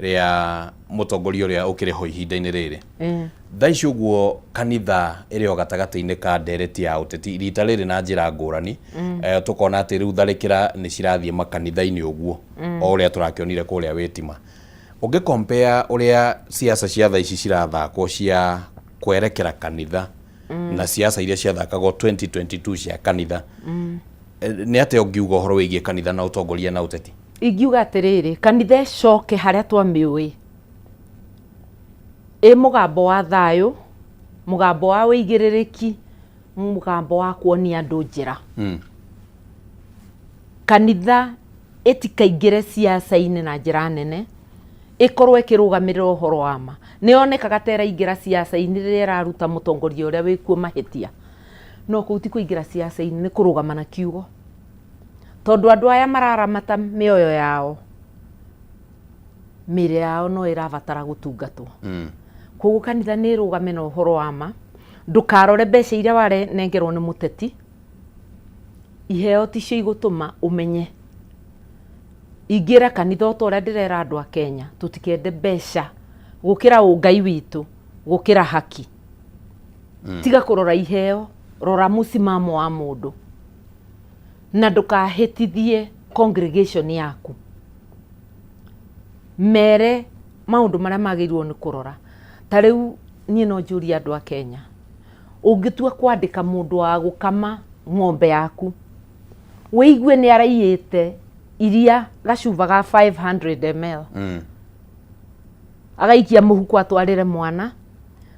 rĩa mũtongoria ũrĩa ũkĩrĩ ho ihinda-inĩ rĩrĩ. Thaa ici ũguo kanitha ĩrĩ o gatagatĩ-inĩ ka ndereti ya ũteti rita rĩrĩ na njĩra ngũrani. Tũkona atĩ rĩu tharĩkĩra nĩ cirathiĩ makanitha-inĩ ũguo, o ũrĩa tũrakĩonire kũrĩa Wĩtima. Ũngĩ compare ũrĩa siasa cia thaa ici cirathakwo cia kwerekera kanitha na siasa iria ciathakagwo 2022 cia kanitha, nĩ atĩa ũngiuga ũhoro wĩgiĩ kanitha na ũtongoria na ũteti? Ingiuga atĩrĩrĩ, kanitha ĩcoke harĩa twamĩũĩ, ĩ mũgambo wa thayũ, mũgambo wa ũigĩrĩrĩki, mũgambo wa kuonia andũ njĩra. Kanitha ĩtikaingĩre siasa-inĩ na njĩra nene. Ĩkorwo ĩkĩrũgamĩrĩra ũhoro wa ma. Nĩ yonekaga ta ĩraingĩra ciaca-inĩ rĩrĩa ĩraruta mũtongoria ũrĩa wĩkuo mahĩtia. No kũu ti kũingĩra ciaca-inĩ, nĩ kũrũgama na kiugo. Tondũ andũ aya mararamata mĩoyo yao, mĩĩrĩ yao no ĩrabatara gũtungatwo. Koguo kanitha nĩ ĩrũgame na ũhoro wa ma. Ndũkarore mbeca iria warenengerwo nĩ mũteti. Iheo ticio igũtũma ũmenye. Ingĩra kanitha o ta ũrĩa ndĩrera andũ a Kenya, tũtikende mbeca gũkĩra ũngai witũ, gũkĩra haki. Tiga kũrora iheo, rora mũsimamo wa mũndũ. Na ndũkahĩtithie congregation yaku. Mere maũndũ marĩa magĩrĩirwo nĩ kũrora. Ta rĩu niĩ no njũrie andũ a Kenya, ũngĩtua kwandĩka mũndũ wa gũkama ng'ombe yaku, wĩigue nĩ araiyĩte iria gacuba ga 500 ml agaikia mũhuko atwarĩre mwana,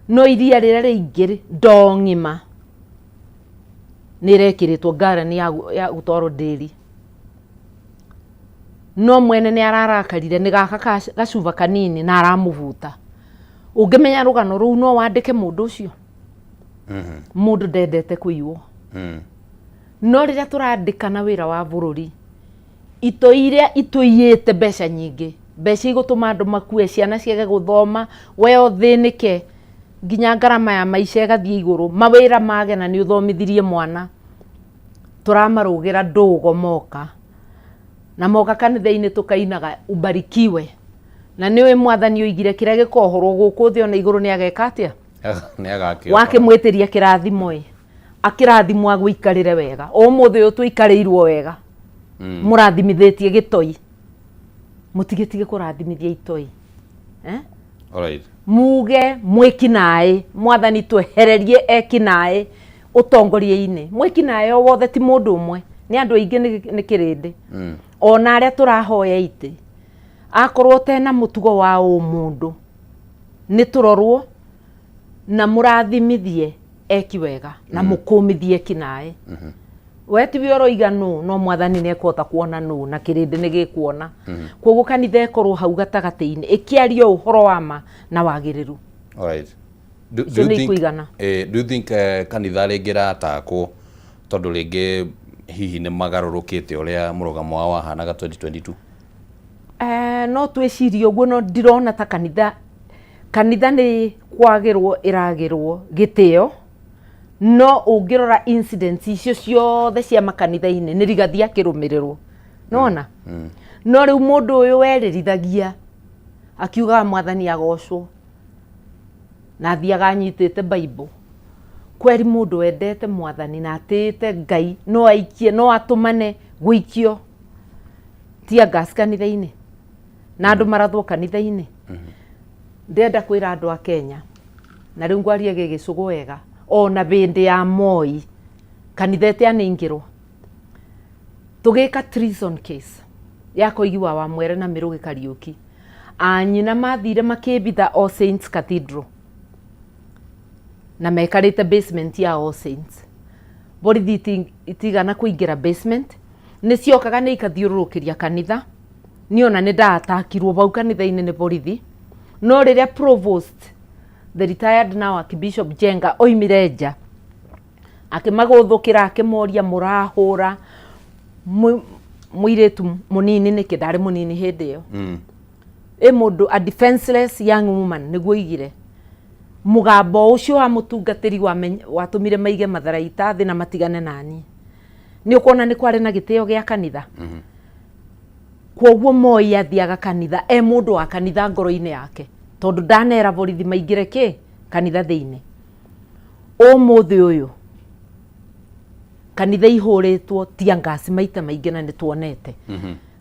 no iria rĩrĩa rĩingĩ ndoo ng'ima nĩ ĩrekĩrĩtwo ngarani ya gũtwarwo ndĩri, no mwene nĩ ararakarire nĩ gaka gacuba kanini na aramũbuta. Ũngĩmenya rũgano rũu no wandĩke mũndũ ũcio? Mũndũ ndendete kũiywo. No rĩrĩa tũrandĩkana wĩra wa bũrũri, itoi iria itũiyĩte mbeca nyingĩ, mbeca igũtũma andũ makue, ciana ciage gũthoma, we ũthĩnĩke, nginya ngarama ya maica ĩgathiĩ igũrũ, mawĩra mage na nĩ ũthomithirie mwana. Tũramarũgĩra ndũgo moka, na moka kanitha-inĩ tũkainaga ubarikiwe. Na nĩ ũĩ mwathani oigire kĩrĩa gĩkohorwo gũkũ thĩ ona igũrũ nĩ ageka atĩa? Nĩ agakĩohora. Wakĩmwĩtĩria kĩrathimo ĩ, akĩrathimwo agũikarĩre wega. Ũmũthĩ ũyũ tũikarĩirwo wega. Mũrathimithĩtie gĩtoi. Mũtigĩtige kũrathimithia itoi. Eh? Alright. Muge mwĩkinaĩ, mwathani twehererie ekinaĩ ũtongoria-inĩ. Mwĩkinaĩ o wothe ti mũndũ ũmwe, nĩ andũ aingĩ, nĩ kĩrĩndĩ. Ona arĩa tũrahoya itĩ, akorwo ũtena mũtugo wa ũmũndũ, nĩ tũrorwo na mũrathimithie eki wega na mũkũmithie ekinaĩ. We tiwe ũroiga nũ, no mwathani nĩ ekũhota kuona nũ na kĩrĩndĩ nĩ gĩkuona. Koguo kanitha ĩkorwo hau gatagatĩ-inĩ ĩkĩaria ũhoro wa ma na wagĩrĩru. Alright. Do Icio you nĩ think, ikuigana. Do you think kanitha rĩngĩ ĩratakwo tondũ rĩngĩ hihi nĩ magarũrũkĩte ũrĩa mũrũgamo wao wahanaga 2022? No twĩcirie ũguo, no ndirona ta kanitha nĩ kwagĩrwo ĩragĩrwo gĩtĩo, no ũngĩrora incidents icio ciothe cia makanitha-inĩ nĩ Rigathi akĩrũmĩrĩrwo, nĩwona? No rĩu mũndũ ũyũ werĩrithagia akiugaga mwathani agocwo na athiaga anyitĩte Bible, kweri mũndũ wendete mwathani na atĩĩte Ngai no aikie, no atũmane gũikio tear gas kanitha-inĩ na andũ marathwo kanitha-inĩ. Ndĩrenda kwĩra andũ a Kenya, na rĩu ngwaria gĩgĩcũgũ wega, ona hĩndĩ ya Moi kanitha ĩtianĩingĩrwo, tũgĩka treason case ya Koigi wa Wamwere na Mĩrũgĩ Kariũki, anyina mathire makĩbitha All Saints Cathedral na mekarĩte basement ya All Saints. Borithi itigana kũingĩra basement, nĩ ciokaga nĩ ikathiũrũrũkĩria kanitha. Niĩ ona nĩ ndatakirwo vau kanitha-inĩ nĩ borithi, no rĩrĩa provost, the retired now Archbishop Jenga, oimire nja akĩmagũthũkĩra akĩmoria, mũrahũra mũirĩtu mũnini nĩkĩ? Ndarĩ mũnini hĩndĩ ĩyo. Ĩ mũndũ a defenseless young woman nĩguo oigire. Mũgambo ũcio wa mũtungatĩri watũmire maige matharaita thĩ na matigane nani. Nĩ ũkuona nĩ kwarĩ na gĩtĩo gĩa kanitha. Kwoguo Moi athiaga kanitha e mũndũ wa kanitha ngoro-inĩ yake, tondũ ndanera borithi maingĩre kĩ kanitha thĩinĩ. Ũmũthĩ ũyũ kanitha ihũrĩtwo tear gas maita maingĩ na nĩ tuonete.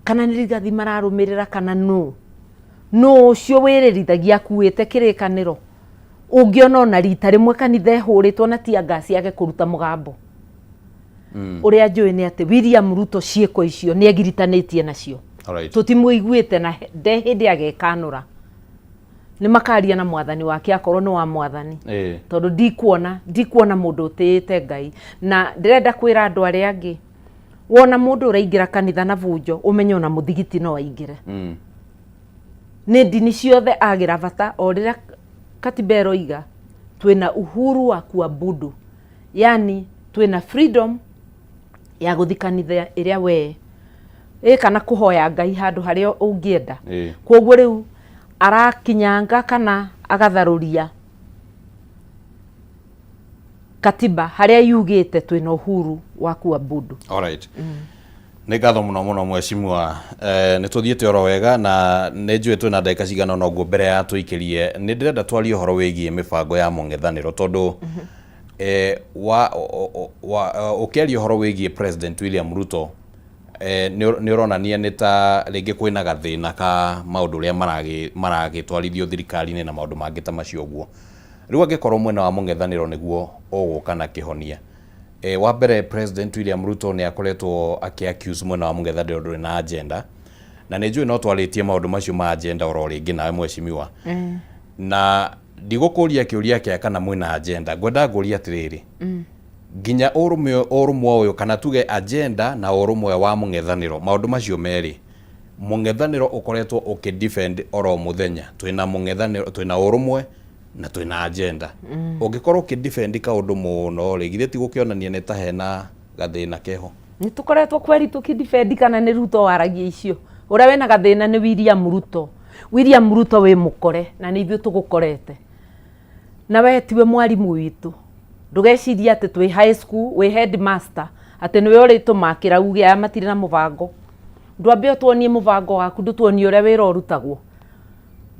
Kana nĩ Rigathi mararũmĩrĩra kana nũ? Nũ ũcio wĩrĩrithagia akuĩte kĩrĩkanĩro? Ũngĩona ona rita rĩmwe kanitha ĩhũrĩtwo na tear gas yage kũruta mũgambo. Ũrĩa njũĩ nĩ atĩ William Ruto ciĩko icio nĩ egiritanĩtie nacio. Tũtimũiguĩte na nde hĩndĩ agekanũra. Nĩ makaria na mwathani wake akorwo nĩ wa mwathani. Tondũ ndikuona mũndũ ũtĩĩte Ngai. Na ndĩrenda kwĩra andũ arĩa angĩ, wona mũndũ ũraingĩra kanitha na bunjo, ũmenye ona mũthigiti no aingĩre. Nĩ ndini ciothe agĩra bata o rĩrĩa katiba ĩroiga twĩna uhuru wa kuabudu, yani twĩna freedom ya gũthi kanitha ĩrĩa we ĩ kana kũhoya Ngai handũ harĩa ũngĩenda. Koguo rĩu arakinyanga kana agatharũria katiba harĩa yugĩte twĩna uhuru wa kuabudu. Alright. Nĩ ngatho mũno mũno mheshimiwa. Nĩ tũthiĩte oro wega na nĩ njũĩ twĩna ndagĩka cigana ũna ũguo mbere ya tũikĩrie. Nĩ ndĩrenda twarie ũhoro wĩgiĩ mĩbango ya mũng'ethanĩro tondũ wa, wa, ũkĩaria ũhoro wĩgiĩ President William Ruto nĩ ũronania nĩ ta rĩngĩ kwĩna gathĩna ka maũndũ ũrĩa maragĩtwarithio thirikari-inĩ na maũndũ mangĩ ta macio ũguo. Rĩu angĩkorwo mwena wa mũng'ethanĩro nĩguo ũgũka na kĩhonia, wa mbere President William Ruto nĩ akoretwo akĩ accuse mwena wa mũng'ethanĩro ndũrĩ na agenda, na nĩ njũĩ no twarĩtie maũndũ macio ma agenda oro rĩngĩ nawe mheshimiwa. Na ndigũkũria kĩũria kĩa kana mwĩna agenda, ngwenda ngũrie atĩrĩrĩ, nginya ũrũmwe ũrũmwe ũyũ kana tuge agenda na ũrũmwe wa mũng'ethanĩro, maũndũ macio merĩ, mũng'ethanĩro ũkoretwo ũkĩ defend oro mũthenya, twĩna mũng'ethanĩro, twĩna ũrũmwe na twĩna agenda. Ũngĩkorwo ũkĩ defend kaũndũ mũno rĩ, githĩ ti gũkĩonania nĩ ta hena gathĩna keho? Nĩ tũkoretwo kweri tũkĩ defend kana nĩ Ruto waragia icio. Ũrĩa wĩna gathĩna nĩ William Ruto. William Ruto wĩ mũkore na nĩ ithuĩ tũgũkorete. Na we tiwe mwarimũ witũ. Ndũgecirie atĩ twĩ high school, wĩ headmaster, atĩ nĩwe ũrĩtũmakĩra uge aya matirĩ na mũbango. Ndwambe ũtuonie mũbango waku, ndũtuonie ũrĩa wĩra ũrutagwo.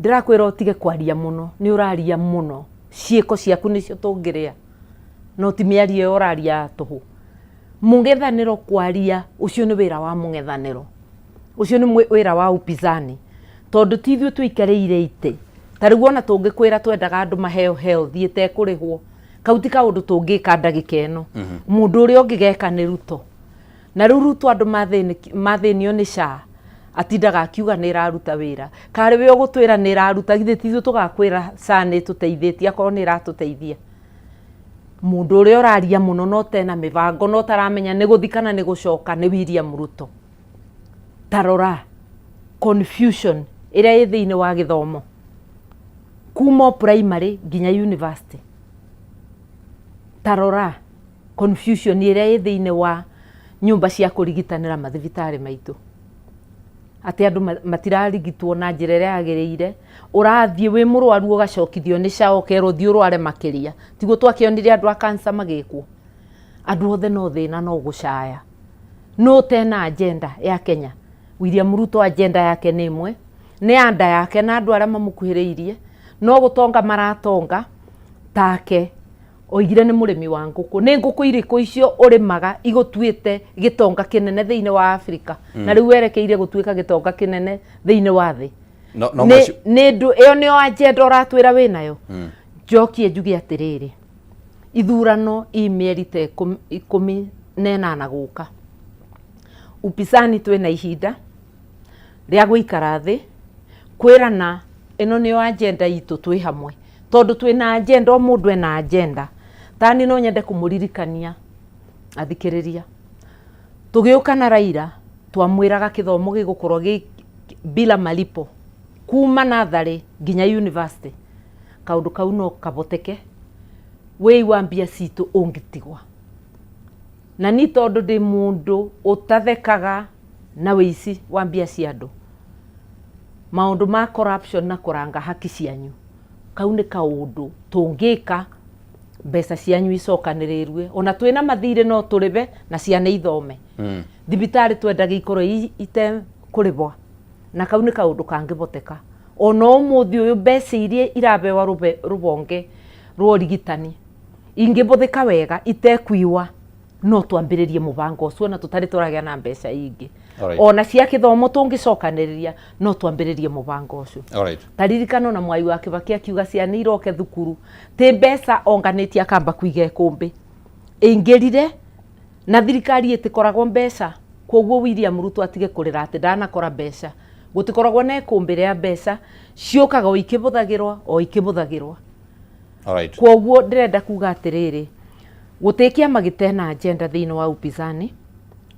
Ndĩrakwĩra ũtige kwaria mũno, nĩ ũraria mũno. Ciĩko ciaku nĩcio tũngĩrĩa, no ti mĩario ĩyo ũraria ya tũhũ. Mũng'ethanĩro kwaria, ũcio nĩ wĩra wa mũng'ethanĩro. Ũcio nĩ wĩra wa upinzani. Tondũ ti ithuĩ tũikarĩire itĩ. Ta rĩu ona tũngĩkwĩra twendaga andũ maheo health ĩtekũrĩhwo, kau ti kaũndũ tũngĩka ndagĩka ĩno. Mũndũ ũrĩa ũngĩgeka nĩ Ruto. Na rĩu Ruto andũ mathĩnio nĩ SHA, atindaga akiuga nĩ ĩraruta wĩra. Karĩ we ũgũtwĩra nĩ ĩraruta, githĩ ti ithuĩ tũgakwĩra SHA nĩ ĩtũteithĩtie akorwo nĩ ĩratũteithia. Mũndũ ũrĩa ũraria mũno na ũtena mĩbango na ũtaramenya nĩ gũthiĩ kana nĩ gũcoka nĩ William Ruto. Ta rora confusion ĩrĩa ĩ thĩinĩ wa gĩthomo kuma o primary nginya university. Ta rora confusion ĩrĩa ĩ thĩinĩ wa nyũmba cia kũrigitanĩra mathibitarĩ maitũ, atĩ andũ matirarigitwo na njĩra ĩrĩa yagĩrĩire. Ũrathiĩ wĩ mũrwaru ũgacokithio nĩ SHA ũkerwo thiĩ ũrware makĩria. Tiguo twakĩonire andũ a cancer magĩkwo? Andũ othe no thĩna no gũcaya. Nũ ũtena agenda ya Kenya? William Ruto agenda yake nĩ ĩmwe, nĩ anda yake na andũ arĩa mamũkuhĩrĩirie, no gũtonga maratonga take. Oigire nĩ mũrĩmi wa ngũkũ. Nĩ ngũkũ irĩkũ icio ũrĩmaga igũtuĩte gĩtonga kĩnene thĩinĩ wa Afrika? Na rĩu werekeire gũtuĩka gĩtonga kĩnene thĩinĩ wa thĩ. No, no, Nĩ ĩyo nĩyo agenda ũratwĩra wĩnayo? Njokie njuge atĩrĩrĩ, ithurano i mĩeri ta 18 gũka. Upinzani twĩna ihinda rĩa gũikara thĩ kwĩrana ĩno nĩyo agenda itũ twĩ hamwe, tondũ twĩna agenda, o mũndũ ena agenda. Tani no nyende kũmũririkania athikĩrĩria, tũgĩũka na Raila twamwĩraga kĩthomo gĩgũkorwo gĩ bila malipo kuma natharĩ nginya university. Kaũndũ kau no kaboteke wĩi wa mbia citũ ũngĩtigwa. Na ni tondũ ndĩ mũndũ ũtathekaga na wĩici wa mbia cia andũ, maũndũ ma corruption na kũranga haki cianyu, kau nĩ kaũndũ tũngĩka mbeca cianyu icokanĩrĩrue. Ona twĩna mathirĩ no tũrĩbe na ciana ithome. Thibitarĩ twendaga ikorwo ite kũrĩbwa, na kau nĩ kaũndũ kangĩboteka. Ona ũmũthĩ ũyũ mbeca iria irabewa rũbonge rwa ũrigitani ingĩbũthĩka wega itekuiwa, no twambĩrĩrie mũbango ũcio ona tũtarĩ tũragĩa na mbeca ingĩ. Ona cia kĩthomo tũngĩcokanĩrĩria no twambĩrĩrie mũbango ũcio. Ta ririkana ona Mwai wa Kibaki akiuga ciana iroke thukuru, ti mbeca onganĩtie akamba kũiga ĩkũmbĩ, ĩingĩrire na thirikari ĩtĩkoragwo mbeca. Koguo William Ruto atige kũrĩra atĩ ndanakora mbeca. Gũtikoragwo na ĩkũmbĩ rĩa mbeca, ciũkaga o ikĩbũthagĩrwo o ikĩbũthagĩrwo. Koguo ndĩrenda kuga atĩrĩrĩ, gũtĩ kĩama gĩtena agenda thĩinĩ wa upinzani,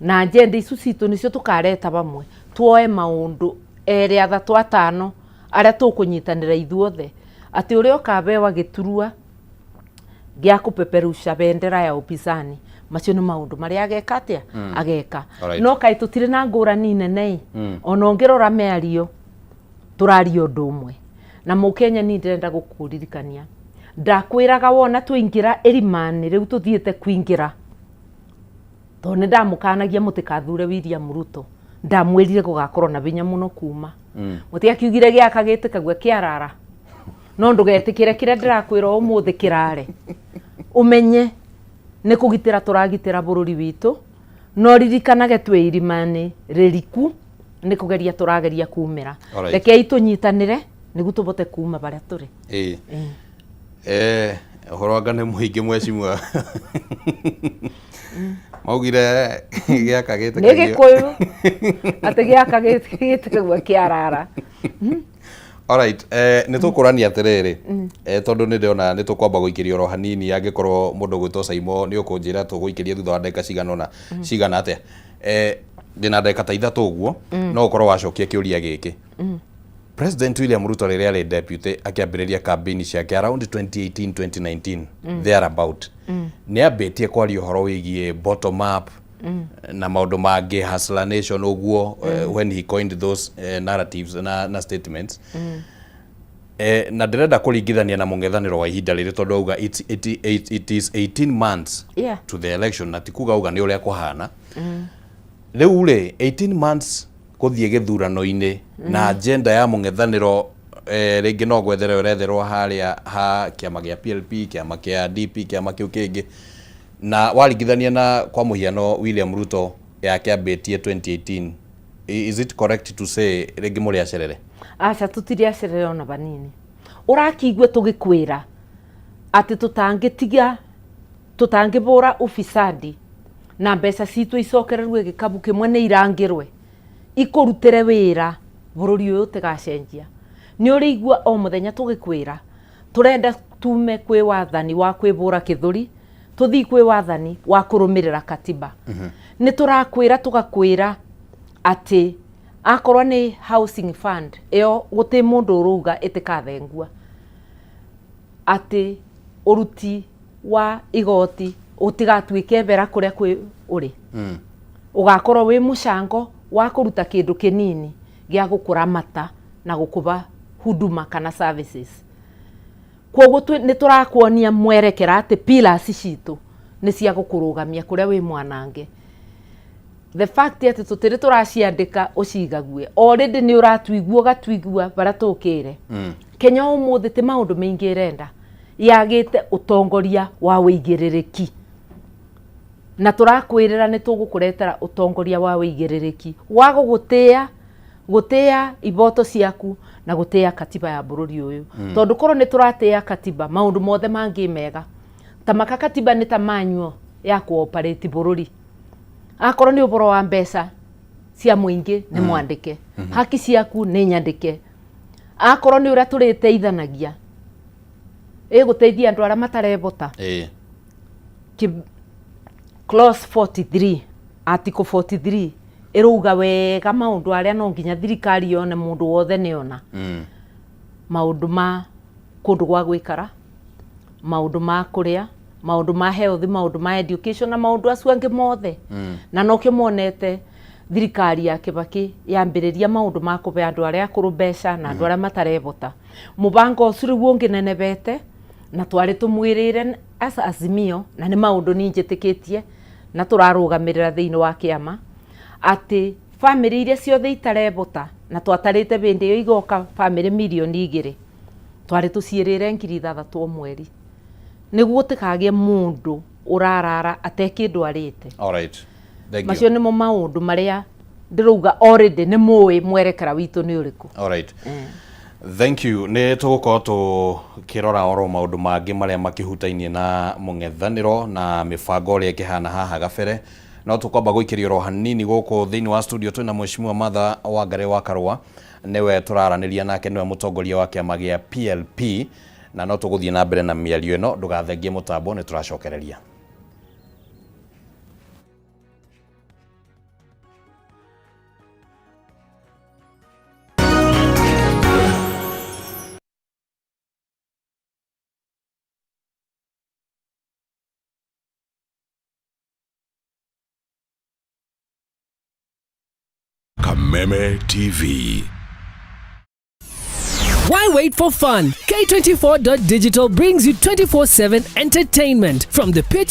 na agenda icu citũ nĩcio tũkareta vamwe, tuoe maũndũ erĩ athatũ atano Arĩa tũkũnyitanĩra ithuothe atĩ ũrĩa ũkabewa gĩturwa gĩa kũpeperusha bendera ya upinzani, macio nĩ maũndũ marĩa ageka atĩa, ageka. No kaĩ tũtirĩ na ngũrani nene ĩ? Ona ũngĩrora mĩario, tũraria ũndũ ũmwe na Mũkenya. Niĩ ndĩrenda gũkũririkania, ndakwĩraga wona twaingĩra ĩrima-inĩ rĩu tũthiĩte kũingĩra, tondũ nĩ ndamũkanagia mũtikathure William Ruto. Ndamwĩrire gũgakorwo na hinya mũno kuma mũtiakiugire gĩaka gĩtĩkagua kĩarara, no ndũgetĩkĩre kĩrĩa ndĩrakwĩra ũmũthĩ kĩrare. Ũmenye nĩ kũgitĩra tũragitĩra bũrũri witũ, no ririkanage twĩ irima-inĩ rĩriku, nĩ kũgeria tũrageria kumĩra. Rekei tũnyitanĩre nĩguo tũbote kuma barĩa tũrĩ. Ĩĩ. Eh, ũhoro anga nĩ mũingĩ, mheshimiwa. Maugire gĩaka nĩ gĩtĩkagio. Gĩkũyũ atĩ gĩaka gĩtĩkagua kĩarara. Alright, nĩ tũkũrania atĩrĩrĩ, tondũ nĩ ndĩrona nĩ tũkwamba gũikĩria oro hanini. Angĩkorwo mũndũ ũgwĩtwo Saimo nĩ ũkũnjĩra tũgũikĩria thutha wa ndagĩka cigana ũna, cigana atĩa. Ndĩna ndagĩka ta 3 ũguo, no ũkorwo wacokia kĩũria gĩkĩ. President William Ruto rĩrĩa arĩ deputy akĩambĩrĩria campaign ciake around 2018 2019 thereabout, nĩ ambĩtie kwaria ũhoro wĩgiĩ bottom up na maũndũ mangĩ, hustler nation ũguo, when he coined those narratives na statements. Na ndĩrenda kũringithania na mũng'ethanĩro wa ihinda rĩrĩ, tondũ auga it is 18 months to the election, na ti kuga auga nĩ ũrĩa kũhana rĩu rĩ, 18 months gũthiĩ gĩthurano-inĩ na agenda ya mũng'ethanĩro, rĩngĩ no gwetherwo ĩretherwo harĩa ha kĩama gĩa PLP, kĩama kĩa DP, kĩama kĩu kĩngĩ, na waringithania na kwa mũhiano William Ruto yake ambĩtie 2018, is it correct to say rĩngĩ mũrĩ acerere? Aca, tũtirĩ acerere ona vanini. Ũrakĩigua tũgĩkwĩra atĩ tũtangĩtiga, tũtangĩbũra ufisadi na mbeca citũ icokererwe gĩkabu kĩmwe nĩ irangĩrwe ikũrutĩre wĩra, bũrũri ũyũ ũtĩgacenjia. Nĩ ũrĩigua o mũthenya tũgĩkwĩra tũrenda tume kwĩ wathani wa kwĩbũra kĩthũri tũthiĩ kwĩ wathani wa kũrũmĩrĩra katiba. Nĩ tũrakwĩra, tũgakwĩra atĩ akorwo nĩ housing fund ĩyo, gũtĩ mũndũ ũrauga ĩtĩkathengua, atĩ ũruti wa igoti ũtigatuĩke bera kũrĩa kwĩ ũrĩ, ũgakorwo wĩ mũcango wa kũruta kĩndũ kĩnini gĩa gũkũramata na gũkũba huduma kana services. Koguo nĩ tũrakuonia mwerekera atĩ pillars citũ nĩ cia gũkũrũgamia kũrĩa wĩ mwanange. The fact atĩ tũtirĩ tũraciandĩka ũcigague, already nĩ ũratuigua, ũgatuigua barĩa tũkĩre. Kenya ũmũthĩ ti maũndũ maingĩ ĩrenda, yagĩte ũtongoria wa wĩigĩrĩrĩki, na tũrakwĩrĩra nĩ tũgũkũretera ũtongoria wa wĩigĩrĩrĩki wa gũgũtĩa, gũtĩa iboto ciaku na gũtĩa katiba ya bũrũri ũyũ, tondũ korwo nĩ tũratĩa katiba, maũndũ mothe mangĩ mega. Tamaka katiba nĩ ta manual ya kũoperate bũrũri. Akorwo nĩ ũboro wa mbeca cia mũingĩ nĩ mwandĩke, haki ciaku nĩ nyandĩke. Akorwo nĩ ũrĩa tũrĩteithanagia, ĩgũteithia andũ arĩa matarebota. Clause 43, article 43 ĩrauga wega maũndũ arĩa no nginya thirikari yone mũndũ wothe nĩona, maũndũ ma kũndũ gwa gwĩkara, maũndũ ma kũrĩa, maũndũ ma health, maũndũ ma education na maũndũ acio angĩ mothe. Na nokĩo monete thirikari ya Kibaki yambĩrĩria maũndũ ma kũhe andũ arĩa akũrũ mbeca na andũ arĩa matarebota. Mũbango ũcio rĩu ũngĩnenebete na twarĩ tũmwĩrĩre as Azimio, na nĩ maũndũ niĩ njĩtĩkĩtie na tũrarũgamĩrĩra thĩinĩ wa kĩama, atĩ bamĩrĩ iria ciothe itarebota, na twatarĩte hĩndĩ ĩyo igoka bamĩrĩ 2 mirioni, twarĩ tũciĩrĩre 6,000 o mweri nĩguo gũtikagĩe mũndũ ũrarara ate kĩndũ arĩte. Alright. Thank you. Macio nĩmo maũndũ marĩa ndĩrauga already nĩ mũĩ mwerekera witũ nĩ ũrĩkũ. Alright. Thank you. Nĩ tũgũkorwo tũkĩrora oro maũndũ mangĩ marĩa makĩhutainie na mũng'ethanĩro na mĩbango ũrĩa ĩkĩhana haha gabere. No tũkwamba gũikĩria oro hanini gũkũ thĩinĩ wa studio twĩna Mheshimiwa Martha Wangari wa Karũa, nĩwe tũraranĩria nake, nĩwe mũtongoria wa kĩama gĩa PLP, na no tũgũthiĩ na mbere na mĩario ĩno. Ndũgathengie mũtambo, nĩ tũracokereria. Kameme TV. Why wait for fun? K24.digital brings you 24/7 entertainment from the pitch